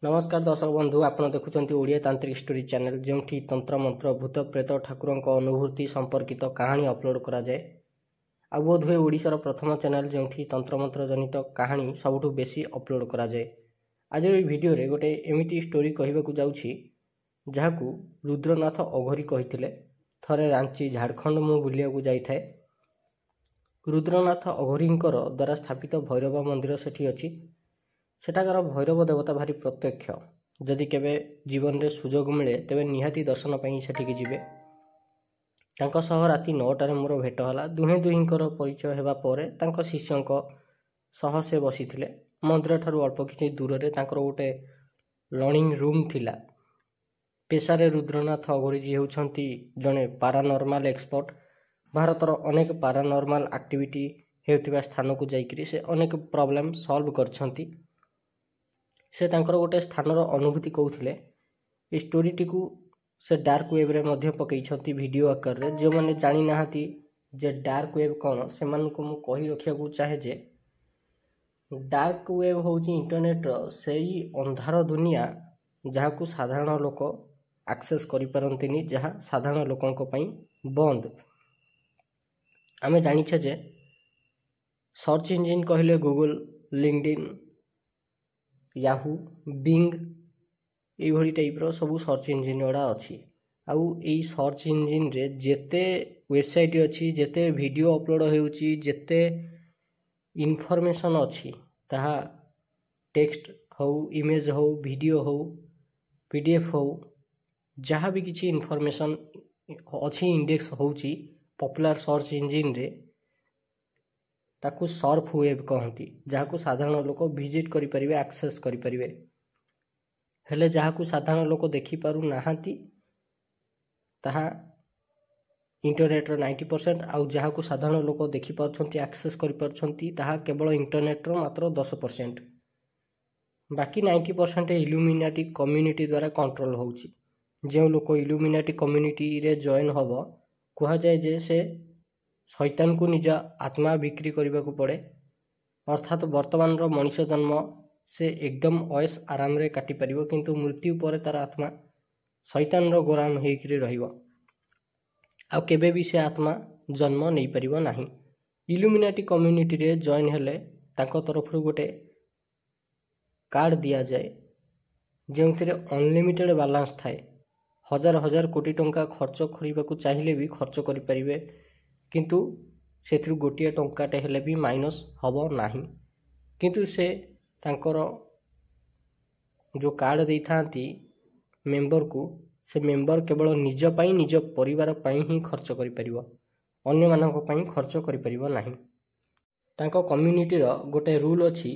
ନମସ୍କାର ଦର୍ଶକ ବନ୍ଧୁ, ଆପଣ ଦେଖୁଛନ୍ତି ଓଡ଼ିଆ ତାନ୍ତ୍ରିକ ଷ୍ଟୋରି ଚ୍ୟାନେଲ, ଯେଉଁଠି ତନ୍ତ୍ର ମନ୍ତ୍ର, ଭୂତ ପ୍ରେତ, ଠାକୁରଙ୍କ ଅନୁଭୂତି ସମ୍ପର୍କିତ କାହାଣୀ ଅପଲୋଡ଼ କରାଯାଏ। ଆଉ ବୋଧହୁଏ ଓଡ଼ିଶାର ପ୍ରଥମ ଚ୍ୟାନେଲ ଯେଉଁଠି ତନ୍ତ୍ରମନ୍ତ୍ର ଜନିତ କାହାଣୀ ସବୁଠୁ ବେଶୀ ଅପଲୋଡ଼ କରାଯାଏ। ଆଜିର ଏହି ଭିଡ଼ିଓରେ ଗୋଟେ ଏମିତି ଷ୍ଟୋରି କହିବାକୁ ଯାଉଛି, ଯାହାକୁ ରୁଦ୍ରନାଥ ଅଘୋରୀ କହିଥିଲେ। ଥରେ ରାଞ୍ଚି, ଝାଡ଼ଖଣ୍ଡ ମୁଁ ବୁଲିବାକୁ ଯାଇଥାଏ। ରୁଦ୍ରନାଥ ଅଘୋରୀଙ୍କର ଦ୍ୱାରା ସ୍ଥାପିତ ଭୈରବ ମନ୍ଦିର ସେଠି ଅଛି। ସେଠାକାର ଭୈରବ ଦେବତା ଭାରି ପ୍ରତ୍ୟକ୍ଷ। ଯଦି କେବେ ଜୀବନରେ ସୁଯୋଗ ମିଳେ, ତେବେ ନିହାତି ଦର୍ଶନ ପାଇଁ ସେଠିକି ଯିବେ। ତାଙ୍କ ସହ ରାତି 9ଟାରେ ମୋର ଭେଟ ହେଲା। ଦୁହେଁ ଦୁହିଁଙ୍କର ପରିଚୟ ହେବା ପରେ ତାଙ୍କ ଶିଷ୍ୟଙ୍କ ସହ ସେ ବସିଥିଲେ। ମନ୍ଦିରଠାରୁ ଅଳ୍ପ କିଛି ଦୂରରେ ତାଙ୍କର ଗୋଟେ ଲର୍ଣ୍ଣିଂ ରୁମ୍ ଥିଲା। ପେଶାରେ ରୁଦ୍ରନାଥ ଅଘୋରୀଜୀ ହେଉଛନ୍ତି ଜଣେ ପାରାନର୍ମାଲ ଏକ୍ସପର୍ଟ। ଭାରତର ଅନେକ ପାରାନର୍ମାଲ ଆକ୍ଟିଭିଟି ହେଉଥିବା ସ୍ଥାନକୁ ଯାଇକରି ସେ ଅନେକ ପ୍ରୋବ୍ଲେମ୍ ସଲ୍ଭ କରିଛନ୍ତି। ସେ ତାଙ୍କର ଗୋଟେ ସ୍ଥାନର ଅନୁଭୂତି କହୁଥିଲେ। ଏ ଷ୍ଟୋରିଟିକୁ ସେ ଡାର୍କ ୱେବ୍ରେ ମଧ୍ୟ ପକାଇଛନ୍ତି ଭିଡ଼ିଓ ଆକାରରେ। ଯେଉଁମାନେ ଜାଣିନାହାନ୍ତି ଯେ ଡାର୍କ ୱେବ୍ କ'ଣ, ସେମାନଙ୍କୁ ମୁଁ କହି ରଖିବାକୁ ଚାହେଁ ଯେ ଡାର୍କ ୱେବ୍ ହେଉଛି ଇଣ୍ଟରନେଟ୍ର ସେଇ ଅନ୍ଧାର ଦୁନିଆ, ଯାହାକୁ ସାଧାରଣ ଲୋକ ଆକ୍ସେସ୍ କରିପାରନ୍ତିନି, ଯାହା ସାଧାରଣ ଲୋକଙ୍କ ପାଇଁ ବନ୍ଦ। ଆମେ ଜାଣିଛେ ଯେ ସର୍ଚ୍ଚ ଇଞ୍ଜିନ୍ କହିଲେ ଗୁଗୁଲ୍, ଲିଙ୍କଡିନ୍, ୟାହୁ, ବିଙ୍ଗ, ଏଇଭଳି ଟାଇପ୍ର ସବୁ ସର୍ଚ୍ଚ ଇଞ୍ଜିନ୍ ଗୁଡ଼ା ଅଛି। ଆଉ ଏଇ ସର୍ଚ୍ଚ ଇଞ୍ଜିନ୍ରେ ଯେତେ ୱେବସାଇଟ୍ ଅଛି, ଯେତେ ଭିଡ଼ିଓ ଅପଲୋଡ଼ ହେଉଛି, ଯେତେ ଇନଫର୍ମେସନ୍ ଅଛି, ତାହା ଟେକ୍ସଟ ହଉ, ଇମେଜ୍ ହଉ, ଭିଡ଼ିଓ ହଉ, PDF ହଉ, ଯାହା ବି କିଛି ଇନଫର୍ମେସନ୍ ଅଛି ଇଣ୍ଡେକ୍ସ ହେଉଛି ପପୁଲାର ସର୍ଚ୍ଚ ଇଞ୍ଜିନ୍ରେ, ତାକୁ ସର୍ଫ ୱେବ୍ କହନ୍ତି, ଯାହାକୁ ସାଧାରଣ ଲୋକ ଭିଜିଟ୍ କରିପାରିବେ, ଆକ୍ସେସ୍ କରିପାରିବେ। ହେଲେ ଯାହାକୁ ସାଧାରଣ ଲୋକ ଦେଖିପାରୁନାହାନ୍ତି, ତାହା ଇଣ୍ଟରନେଟ୍ର 90%, ଆଉ ଯାହାକୁ ସାଧାରଣ ଲୋକ ଦେଖିପାରୁଛନ୍ତି, ଆକ୍ସେସ୍ କରିପାରୁଛନ୍ତି, ତାହା କେବଳ ଇଣ୍ଟରନେଟ୍ର ମାତ୍ର 10%। ବାକି 90% ଇଲୁମିନାଟି କମ୍ୟୁନିଟି ଦ୍ୱାରା କଣ୍ଟ୍ରୋଲ୍ ହେଉଛି। ଯେଉଁ ଲୋକ ଇଲୁମିନାଟି କମ୍ୟୁନିଟିରେ ଜଏନ୍ ହେବ, କୁହାଯାଏ ଯେ ସେ ଶୈତାନକୁ ନିଜ ଆତ୍ମା ବିକ୍ରି କରିବାକୁ ପଡ଼େ। ଅର୍ଥାତ୍ ବର୍ତ୍ତମାନର ମଣିଷ ଜନ୍ମ ସେ ଏକଦମ ଅଏସ ଆରାମରେ କାଟିପାରିବ, କିନ୍ତୁ ମୃତ୍ୟୁ ପରେ ତା'ର ଆତ୍ମା ଶୈତାନର ଗୋଲାମ ହେଇକରି ରହିବ, ଆଉ କେବେ ବି ସେ ଆତ୍ମା ଜନ୍ମ ନେଇପାରିବ ନାହିଁ। ଇଲୁମିନାଟି କମ୍ୟୁନିଟିରେ ଜଏନ୍ ହେଲେ ତାଙ୍କ ତରଫରୁ ଗୋଟେ କାର୍ଡ଼ ଦିଆଯାଏ, ଯେଉଁଥିରେ ଅନଲିମିଟେଡ଼ ବାଲାନ୍ସ ଥାଏ। ହଜାର ହଜାର କୋଟି ଟଙ୍କା ଖର୍ଚ୍ଚ କରିବାକୁ ଚାହିଁଲେ ବି ଖର୍ଚ୍ଚ କରିପାରିବେ, କିନ୍ତୁ ସେଥିରୁ ଗୋଟିଏ ଟଙ୍କାଟେ ହେଲେ ବି ମାଇନସ୍ ହେବ ନାହିଁ। କିନ୍ତୁ ସେ ତାଙ୍କର ଯେଉଁ କାର୍ଡ଼ ଦେଇଥାନ୍ତି ମେମ୍ବରକୁ, ସେ ମେମ୍ବର କେବଳ ନିଜ ପାଇଁ, ନିଜ ପରିବାର ପାଇଁ ହିଁ ଖର୍ଚ୍ଚ କରିପାରିବ, ଅନ୍ୟମାନଙ୍କ ପାଇଁ ଖର୍ଚ୍ଚ କରିପାରିବ ନାହିଁ। ତାଙ୍କ କମ୍ୟୁନିଟିର ଗୋଟେ ରୁଲ୍ ଅଛି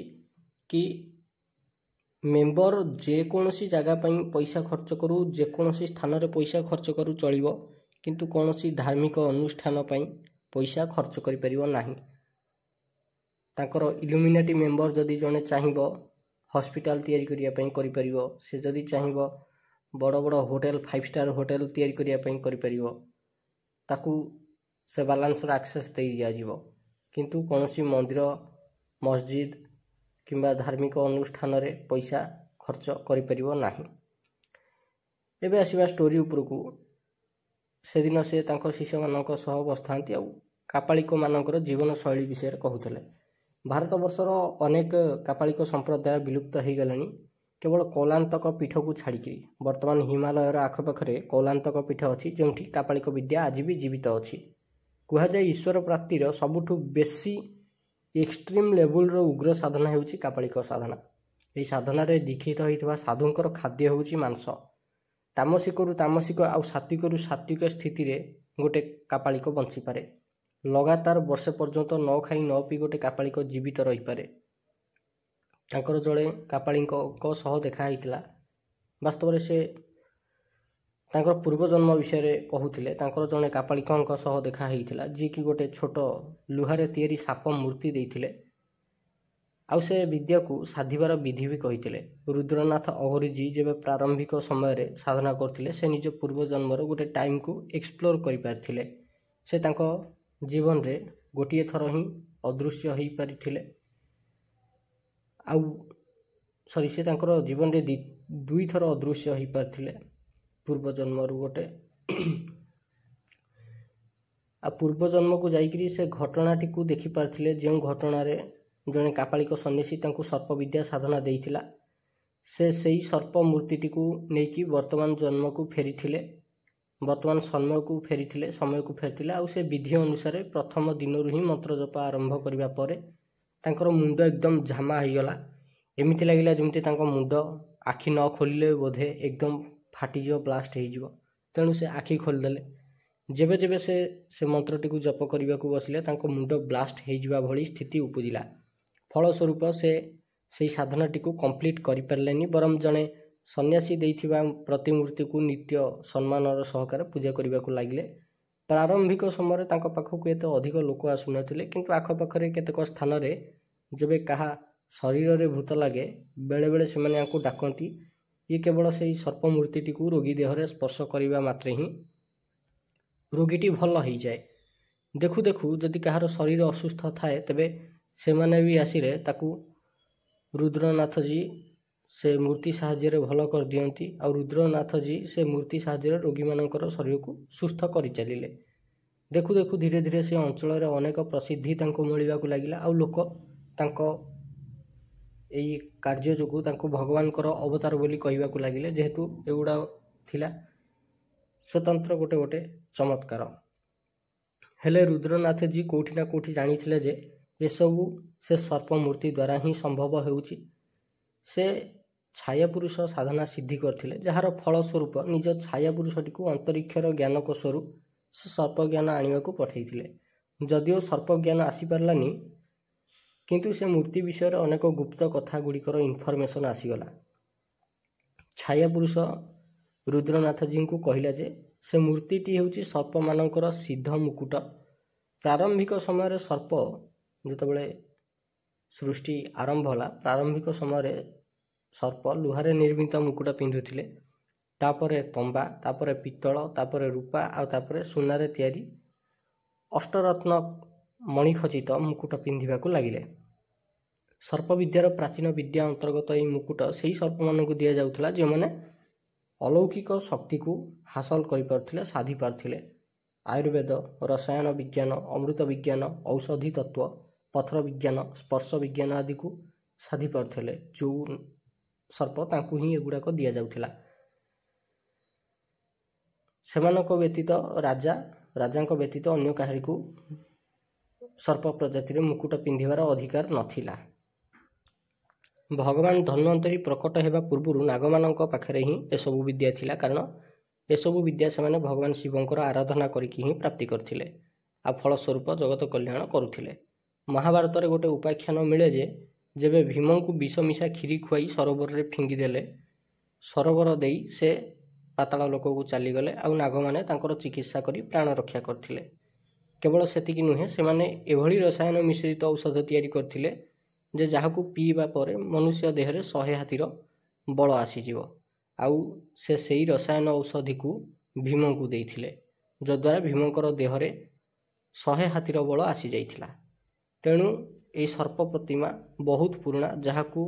କି ମେମ୍ବର ଯେକୌଣସି ଜାଗା ପାଇଁ ପଇସା ଖର୍ଚ୍ଚ କରୁ, ଯେକୌଣସି ସ୍ଥାନରେ ପଇସା ଖର୍ଚ୍ଚ କରୁ ଚଳିବ, କିନ୍ତୁ କୌଣସି ଧାର୍ମିକ ଅନୁଷ୍ଠାନ ପାଇଁ ପଇସା ଖର୍ଚ୍ଚ କରିପାରିବ ନାହିଁ। ତାଙ୍କର ଇଲୁମିନାଟି ମେମ୍ବର ଯଦି ଜଣେ ଚାହିଁବ ହସ୍ପିଟାଲ ତିଆରି କରିବା ପାଇଁ କରିପାରିବ, ସେ ଯଦି ଚାହିଁବ ବଡ଼ ବଡ଼ ହୋଟେଲ, 5 ଷ୍ଟାର ହୋଟେଲ ତିଆରି କରିବା ପାଇଁ କରିପାରିବ, ତାକୁ ସେ ବାଲାନ୍ସର ଆକ୍ସେସ୍ ଦେଇ ଦିଆଯିବ। କିନ୍ତୁ କୌଣସି ମନ୍ଦିର, ମସଜିଦ କିମ୍ବା ଧାର୍ମିକ ଅନୁଷ୍ଠାନରେ ପଇସା ଖର୍ଚ୍ଚ କରିପାରିବ ନାହିଁ। ଏବେ ଆସିବା ଷ୍ଟୋରି ଉପରକୁ। ସେଦିନ ସେ ତାଙ୍କ ଶିଷ୍ୟମାନଙ୍କ ସହ ବସିଥାନ୍ତି ଆଉ କାପାଳିକମାନଙ୍କର ଜୀବନଶୈଳୀ ବିଷୟରେ କହୁଥିଲେ। ଭାରତବର୍ଷର ଅନେକ କାପାଳିକ ସମ୍ପ୍ରଦାୟ ବିଲୁପ୍ତ ହୋଇଗଲେଣି, କେବଳ କୌଲାନ୍ତକ ପୀଠକୁ ଛାଡ଼ିକିରି। ବର୍ତ୍ତମାନ ହିମାଳୟର ଆଖପାଖରେ କୌଲାନ୍ତକ ପୀଠ ଅଛି, ଯେଉଁଠି କାପାଳିକ ବିଦ୍ୟା ଆଜି ବି ଜୀବିତ ଅଛି। କୁହାଯାଏ ଈଶ୍ୱର ପ୍ରାପ୍ତିର ସବୁଠୁ ବେଶୀ ଏକ୍ସଟ୍ରିମ୍ ଲେବୁଲର ଉଗ୍ର ସାଧନା ହେଉଛି କାପାଳିକ ସାଧନା। ଏହି ସାଧନାରେ ଦୀକ୍ଷିତ ହୋଇଥିବା ସାଧୁଙ୍କର ଖାଦ୍ୟ ହେଉଛି ମାଂସ। ତାମସିକରୁ ତାମସିକ ଆଉ ସାତ୍ವಿକରୁ ସାତ୍ବିକ ସ୍ଥିତିରେ ଗୋଟେ କାପାଳିକ ବଞ୍ଚିପାରେ। ଲଗାତାର ବର୍ଷେ ପର୍ଯ୍ୟନ୍ତ ନ ଖାଇ ନ ପିଇ ଗୋଟେ କାପାଳିକ ଜୀବିତ ରହିପାରେ। ତାଙ୍କର ଜଣେ କାପାଳିଙ୍କ ସହ ଦେଖା ହେଇଥିଲା। ବାସ୍ତବରେ ସେ ତାଙ୍କର ପୂର୍ବଜନ୍ମ ବିଷୟରେ କହୁଥିଲେ। ତାଙ୍କର ଜଣେ କାପାଳିକଙ୍କ ସହ ଦେଖା ହେଇଥିଲା, ଯିଏକି ଗୋଟେ ଛୋଟ ଲୁହାରେ ତିଆରି ସାପ ମୂର୍ତ୍ତି ଦେଇଥିଲେ, ଆଉ ସେ ବିଦ୍ୟାକୁ ସାଧିବାର ବିଧି ବି କହିଥିଲେ। ରୁଦ୍ରନାଥ ଅଘୋରୀଜୀ ଯେବେ ପ୍ରାରମ୍ଭିକ ସମୟରେ ସାଧନା କରୁଥିଲେ, ସେ ନିଜ ପୂର୍ବଜନ୍ମର ଗୋଟେ ଟାଇମ୍କୁ ଏକ୍ସପ୍ଲୋର କରିପାରିଥିଲେ। ସେ ତାଙ୍କ ଜୀବନରେ ଗୋଟିଏ ଥର ହିଁ ଅଦୃଶ୍ୟ ହୋଇପାରିଥିଲେ, ଆଉ ସରି ସେ ତାଙ୍କର ଜୀବନରେ ଦୁଇଥର ଅଦୃଶ୍ୟ ହୋଇପାରିଥିଲେ, ପୂର୍ବ ଜନ୍ମରୁ ଗୋଟେ। ଆଉ ପୂର୍ବ ଜନ୍ମକୁ ଯାଇକରି ସେ ଘଟଣାଟିକୁ ଦେଖିପାରିଥିଲେ, ଯେଉଁ ଘଟଣାରେ ଜଣେ କାପାଳିକ ସନ୍ନ୍ୟାସୀ ତାଙ୍କୁ ସର୍ପବିଦ୍ୟା ସାଧନା ଦେଇଥିଲା। ସେ ସେଇ ସର୍ପ ମୂର୍ତ୍ତିଟିକୁ ନେଇକି ବର୍ତ୍ତମାନ ଜନ୍ମକୁ ଫେରିଥିଲେ, ବର୍ତ୍ତମାନ ସମୟକୁ ଫେରିଥିଲେ, ସମୟକୁ ଫେରିଥିଲେ। ଆଉ ସେ ବିଧି ଅନୁସାରେ ପ୍ରଥମ ଦିନରୁ ହିଁ ମନ୍ତ୍ର ଜପ ଆରମ୍ଭ କରିବା ପରେ ତାଙ୍କର ମୁଣ୍ଡ ଏକଦମ ଝାମା ହେଇଗଲା। ଏମିତି ଲାଗିଲା ଯେମିତି ତାଙ୍କ ମୁଣ୍ଡ ଆଖି ନ ଖୋଲିଲେ ବୋଧେ ଏକଦମ ଫାଟିଯିବ, ବ୍ଲାଷ୍ଟ ହେଇଯିବ। ତେଣୁ ସେ ଆଖି ଖୋଲିଦେଲେ। ଯେବେ ଯେବେ ସେ ସେ ମନ୍ତ୍ରଟିକୁ ଜପ କରିବାକୁ ବସିଲେ, ତାଙ୍କ ମୁଣ୍ଡ ବ୍ଲାଷ୍ଟ ହେଇଯିବା ଭଳି ସ୍ଥିତି ଉପୁଜିଲା। ଫଳସ୍ୱରୂପ ସେ ସେଇ ସାଧନାଟିକୁ କମ୍ପ୍ଲିଟ୍ କରିପାରିଲେନି, ବରଂ ଜଣେ ସନ୍ନ୍ୟାସୀ ଦେଇଥିବା ପ୍ରତିମୂର୍ତ୍ତିକୁ ନିତ୍ୟ ସମ୍ମାନର ସହକାରେ ପୂଜା କରିବାକୁ ଲାଗିଲେ। ପ୍ରାରମ୍ଭିକ ସମୟରେ ତାଙ୍କ ପାଖକୁ ଏତେ ଅଧିକ ଲୋକ ଆସୁନଥିଲେ, କିନ୍ତୁ ଆଖପାଖରେ କେତେକ ସ୍ଥାନରେ ଯେବେ କାହା ଶରୀରରେ ଭୂତ ଲାଗେ, ବେଳେବେଳେ ସେମାନେ ୟାଙ୍କୁ ଡାକନ୍ତି। ଇଏ କେବଳ ସେଇ ସର୍ପ ମୂର୍ତ୍ତିଟିକୁ ରୋଗୀ ଦେହରେ ସ୍ପର୍ଶ କରିବା ମାତ୍ରେ ହିଁ ରୋଗୀଟି ଭଲ ହେଇଯାଏ। ଦେଖୁ ଦେଖୁ ଯଦି କାହାର ଶରୀର ଅସୁସ୍ଥ ଥାଏ, ତେବେ ସେମାନେ ବି ଆସିଲେ ତାକୁ ରୁଦ୍ରନାଥଜୀ ସେ ମୂର୍ତ୍ତି ସାହାଯ୍ୟରେ ଭଲ କରିଦିଅନ୍ତି। ଆଉ ରୁଦ୍ରନାଥଜୀ ସେ ମୂର୍ତ୍ତି ସାହାଯ୍ୟରେ ରୋଗୀମାନଙ୍କର ଶରୀରକୁ ସୁସ୍ଥ କରିଚାଲିଲେ। ଦେଖୁ ଦେଖୁ ଧୀରେ ଧୀରେ ସେ ଅଞ୍ଚଳରେ ଅନେକ ପ୍ରସିଦ୍ଧି ତାଙ୍କୁ ମିଳିବାକୁ ଲାଗିଲା, ଆଉ ଲୋକ ତାଙ୍କ ଏଇ କାର୍ଯ୍ୟ ଯୋଗୁଁ ତାଙ୍କୁ ଭଗବାନଙ୍କର ଅବତାର ବୋଲି କହିବାକୁ ଲାଗିଲେ, ଯେହେତୁ ଏଗୁଡ଼ା ଥିଲା ସ୍ୱତନ୍ତ୍ର ଗୋଟେ ଗୋଟେ ଚମତ୍କାର। ହେଲେ ରୁଦ୍ରନାଥଜୀ କେଉଁଠି ନା କେଉଁଠି ଜାଣିଥିଲେ ଯେ ଏସବୁ ସେ ସର୍ପ ମୂର୍ତ୍ତି ଦ୍ୱାରା ହିଁ ସମ୍ଭବ ହେଉଛି। ସେ ଛାୟା ପୁରୁଷ ସାଧନା ସିଦ୍ଧି କରିଥିଲେ, ଯାହାର ଫଳସ୍ୱରୂପ ନିଜ ଛାୟା ପୁରୁଷଟିକୁ ଅନ୍ତରୀକ୍ଷର ଜ୍ଞାନକୋଷରୁ ସେ ସର୍ପଜ୍ଞାନ ଆଣିବାକୁ ପଠାଇଥିଲେ। ଯଦିଓ ସର୍ପଜ୍ଞାନ ଆସିପାରିଲାନି, କିନ୍ତୁ ସେ ମୂର୍ତ୍ତି ବିଷୟରେ ଅନେକ ଗୁପ୍ତ କଥା ଗୁଡ଼ିକର ଇନଫର୍ମେସନ୍ ଆସିଗଲା। ଛାୟା ପୁରୁଷ ରୁଦ୍ରନାଥଜୀଙ୍କୁ କହିଲା ଯେ ସେ ମୂର୍ତ୍ତିଟି ହେଉଛି ସର୍ପମାନଙ୍କର ସିଦ୍ଧ ମୁକୁଟ। ପ୍ରାରମ୍ଭିକ ସମୟରେ ସର୍ପ ଯେତେବେଳେ ସୃଷ୍ଟି ଆରମ୍ଭ ହେଲା, ପ୍ରାରମ୍ଭିକ ସମୟରେ ସର୍ପ ଲୁହାରେ ନିର୍ମିତ ମୁକୁଟ ପିନ୍ଧୁଥିଲେ, ତାପରେ ତମ୍ବା, ତାପରେ ପିତ୍ତଳ, ତାପରେ ରୂପା, ଆଉ ତାପରେ ସୁନାରେ ତିଆରି ଅଷ୍ଟରତ୍ନ ମଣିଖଚିତ ମୁକୁଟ ପିନ୍ଧିବାକୁ ଲାଗିଲେ। ସର୍ପବିଦ୍ୟାର ପ୍ରାଚୀନ ବିଦ୍ୟା ଅନ୍ତର୍ଗତ ଏହି ମୁକୁଟ ସେଇ ସର୍ପମାନଙ୍କୁ ଦିଆଯାଉଥିଲା ଯେଉଁମାନେ ଅଲୌକିକ ଶକ୍ତିକୁ ହାସଲ କରିପାରୁଥିଲେ, ସାଧି ପାରୁଥିଲେ। ଆୟୁର୍ବେଦ, ରସାୟନ ବିଜ୍ଞାନ, ଅମୃତ ବିଜ୍ଞାନ, ଔଷଧି ତତ୍ତ୍ୱ, ପଥର ବିଜ୍ଞାନ, ସ୍ପର୍ଶ ବିଜ୍ଞାନ ଆଦିକୁ ସାଧି ପାରୁଥିଲେ ଯେଉଁ ସର୍ପ, ତାଙ୍କୁ ହିଁ ଏଗୁଡ଼ାକ ଦିଆଯାଉଥିଲା। ସେମାନଙ୍କ ବ୍ୟତୀତ, ରାଜାଙ୍କ ବ୍ୟତୀତ ଅନ୍ୟ କାହାରିକୁ ସର୍ପ ପ୍ରଜାତିରେ ମୁକୁଟ ପିନ୍ଧିବାର ଅଧିକାର ନଥିଲା। ଭଗବାନ ଧନ୍ୱନ୍ତରୀ ପ୍ରକଟ ହେବା ପୂର୍ବରୁ ନାଗମାନଙ୍କ ପାଖରେ ହିଁ ଏସବୁ ବିଦ୍ୟା ଥିଲା, କାରଣ ଏସବୁ ବିଦ୍ୟା ସେମାନେ ଭଗବାନ ଶିବଙ୍କର ଆରାଧନା କରିକି ହିଁ ପ୍ରାପ୍ତି କରିଥିଲେ, ଆଉ ଫଳସ୍ୱରୂପ ଜଗତ କଲ୍ୟାଣ କରୁଥିଲେ। ମହାଭାରତରେ ଗୋଟେ ଉପାଖ୍ୟାନ ମିଳେ ଯେ ଯେବେ ଭୀମଙ୍କୁ ବିଷ ମିଶା କ୍ଷୀରି ଖୁଆଇ ସରୋବରରେ ଫିଙ୍ଗିଦେଲେ, ସରୋବର ଦେଇ ସେ ପାତାଳ ଲୋକକୁ ଚାଲିଗଲେ, ଆଉ ନାଗମାନେ ତାଙ୍କର ଚିକିତ୍ସା କରି ପ୍ରାଣ ରକ୍ଷା କରିଥିଲେ। କେବଳ ସେତିକି ନୁହେଁ, ସେମାନେ ଏଭଳି ରସାୟନ ମିଶ୍ରିତ ଔଷଧ ତିଆରି କରିଥିଲେ ଯେ ଯାହାକୁ ପିଇବା ପରେ ମନୁଷ୍ୟ ଦେହରେ 100 ହାତୀର ବଳ ଆସିଯିବ। ଆଉ ସେ ସେଇ ରସାୟନ ଔଷଧିକୁ ଭୀମଙ୍କୁ ଦେଇଥିଲେ, ଯଦ୍ୱାରା ଭୀମଙ୍କର ଦେହରେ 100 ହାତୀର ବଳ ଆସିଯାଇଥିଲା। ତେଣୁ ଏଇ ସର୍ପ ପ୍ରତିମା ବହୁତ ପୁରୁଣା, ଯାହାକୁ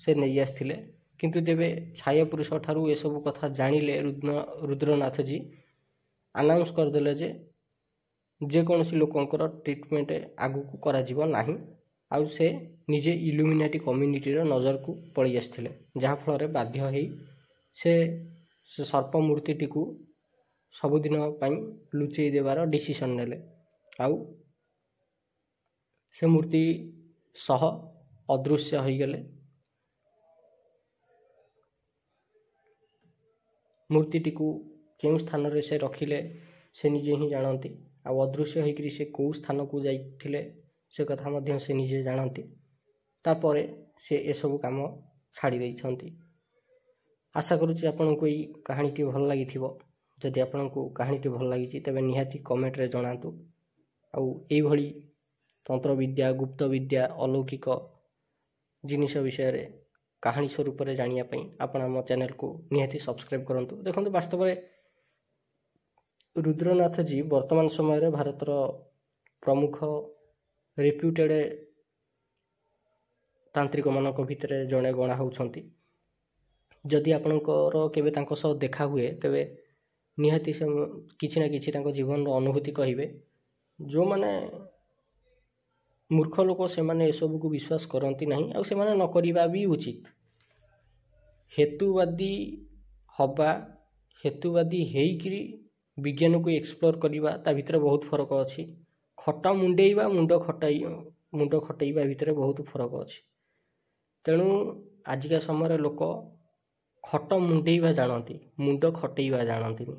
ସେ ନେଇ ଆସିଥିଲେ। କିନ୍ତୁ ଯେବେ ଛାୟା ପୁରୁଷ ଠାରୁ ଏସବୁ କଥା ଜାଣିଲେ, ରୁଦ୍ରନାଥଜୀ ଆନାଉନ୍ସ କରିଦେଲେ ଯେ ଯେକୌଣସି ଲୋକଙ୍କର ଟ୍ରିଟମେଣ୍ଟ ଆଗକୁ କରାଯିବ ନାହିଁ। ଆଉ ସେ ନିଜେ ଇଲୁମିନାଟି କମ୍ୟୁନିଟିର ନଜରକୁ ପଳେଇ ଆସିଥିଲେ, ଯାହାଫଳରେ ବାଧ୍ୟ ହେଇ ସେ ସର୍ପ ମୂର୍ତ୍ତିଟିକୁ ସବୁଦିନ ପାଇଁ ଲୁଚେଇ ଦେବାର ଡିସିସନ୍ ନେଲେ, ଆଉ ସେ ମୂର୍ତ୍ତି ସହ ଅଦୃଶ୍ୟ ହୋଇଗଲେ। ମୂର୍ତ୍ତିଟିକୁ କେଉଁ ସ୍ଥାନରେ ସେ ରଖିଲେ ସେ ନିଜେ ହିଁ ଜାଣନ୍ତି, ଆଉ ଅଦୃଶ୍ୟ ହୋଇକରି ସେ କେଉଁ ସ୍ଥାନକୁ ଯାଇଥିଲେ ସେ କଥା ମଧ୍ୟ ସେ ନିଜେ ଜାଣନ୍ତି। ତାପରେ ସେ ଏସବୁ କାମ ଛାଡ଼ି ଦେଇଛନ୍ତି। ଆଶା କରୁଛି ଆପଣଙ୍କୁ ଏଇ କାହାଣୀଟି ଭଲ ଲାଗିଥିବ। ଯଦି ଆପଣଙ୍କୁ କାହାଣୀଟି ଭଲ ଲାଗିଛି, ତେବେ ନିହାତି କମେଣ୍ଟରେ ଜଣାନ୍ତୁ। ଆଉ ଏଇଭଳି ତନ୍ତ୍ରବିଦ୍ୟା, ଗୁପ୍ତ ବିଦ୍ୟା, ଅଲୌକିକ ଜିନିଷ ବିଷୟରେ କାହାଣୀ ସ୍ୱରୂପରେ ଜାଣିବା ପାଇଁ ଆପଣ ଆମ ଚ୍ୟାନେଲକୁ ନିହାତି ସବସ୍କ୍ରାଇବ୍ କରନ୍ତୁ। ଦେଖନ୍ତୁ, ବାସ୍ତବରେ ରୁଦ୍ରନାଥଜୀ ବର୍ତ୍ତମାନ ସମୟରେ ଭାରତର ପ୍ରମୁଖ ରେପ୍ୟୁଟେଡ଼ ତାନ୍ତ୍ରିକମାନଙ୍କ ଭିତରେ ଜଣେ ଗଣା ହେଉଛନ୍ତି। ଯଦି ଆପଣଙ୍କର କେବେ ତାଙ୍କ ସହ ଦେଖା ହୁଏ, ତେବେ ନିହାତି ସେ କିଛି ନା କିଛି ତାଙ୍କ ଜୀବନର ଅନୁଭୂତି କହିବେ। ଯେଉଁମାନେ ମୂର୍ଖ ଲୋକ, ସେମାନେ ଏସବୁକୁ ବିଶ୍ୱାସ କରନ୍ତି ନାହିଁ, ଆଉ ସେମାନେ ନ କରିବା ବି ଉଚିତ। ହେତୁବାଦୀ ହେବା, ହେତୁବାଦୀ ହେଇକିରି ବିଜ୍ଞାନକୁ ଏକ୍ସପ୍ଲୋର କରିବା, ତା ଭିତରେ ବହୁତ ଫରକ ଅଛି। ଖଟ ମୁଣ୍ଡେଇବା, ମୁଣ୍ଡ ଖଟେଇବା ଭିତରେ ବହୁତ ଫରକ ଅଛି। ତେଣୁ ଆଜିକା ସମୟରେ ଲୋକ ଖଟ ମୁଣ୍ଡେଇବା ଜାଣନ୍ତି, ମୁଣ୍ଡ ଖଟେଇବା ଜାଣନ୍ତିନି।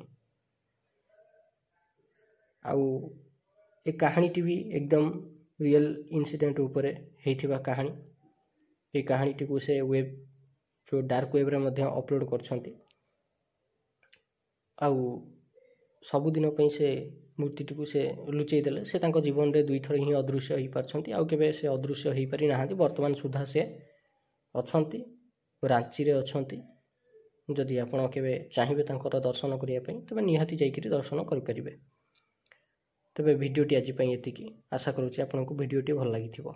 ଆଉ ଏ କାହାଣୀଟି ବି ଏକଦମ ରିଏଲ୍ ଇନସିଡେଣ୍ଟ ଉପରେ ହେଇଥିବା କାହାଣୀ। ଏ କାହାଣୀଟିକୁ ସେ ୱେବ୍, ଯେଉଁ ଡାର୍କ ୱେବ୍ରେ ମଧ୍ୟ ଅପଲୋଡ଼ କରିଛନ୍ତି, ଆଉ ସବୁଦିନ ପାଇଁ ସେ ମୂର୍ତ୍ତିଟିକୁ ସେ ଲୁଚେଇ ଦେଲେ। ସେ ତାଙ୍କ ଜୀବନରେ 2ଥର ହିଁ ଅଦୃଶ୍ୟ ହେଇପାରିଛନ୍ତି, ଆଉ କେବେ ସେ ଅଦୃଶ୍ୟ ହେଇପାରି ନାହାନ୍ତି। ବର୍ତ୍ତମାନ ସୁଦ୍ଧା ସେ ଅଛନ୍ତି, ରାଞ୍ଚିରେ ଅଛନ୍ତି। ଯଦି ଆପଣ କେବେ ଚାହିଁବେ ତାଙ୍କର ଦର୍ଶନ କରିବା ପାଇଁ, ତେବେ ନିହାତି ଯାଇକରି ଦର୍ଶନ କରିପାରିବେ। ତେବେ ଭିଡ଼ିଓଟି ଆଜି ପାଇଁ ଏତିକି। ଆଶା କରୁଛି ଆପଣଙ୍କୁ ଭିଡ଼ିଓଟି ଭଲ ଲାଗିଥିବ।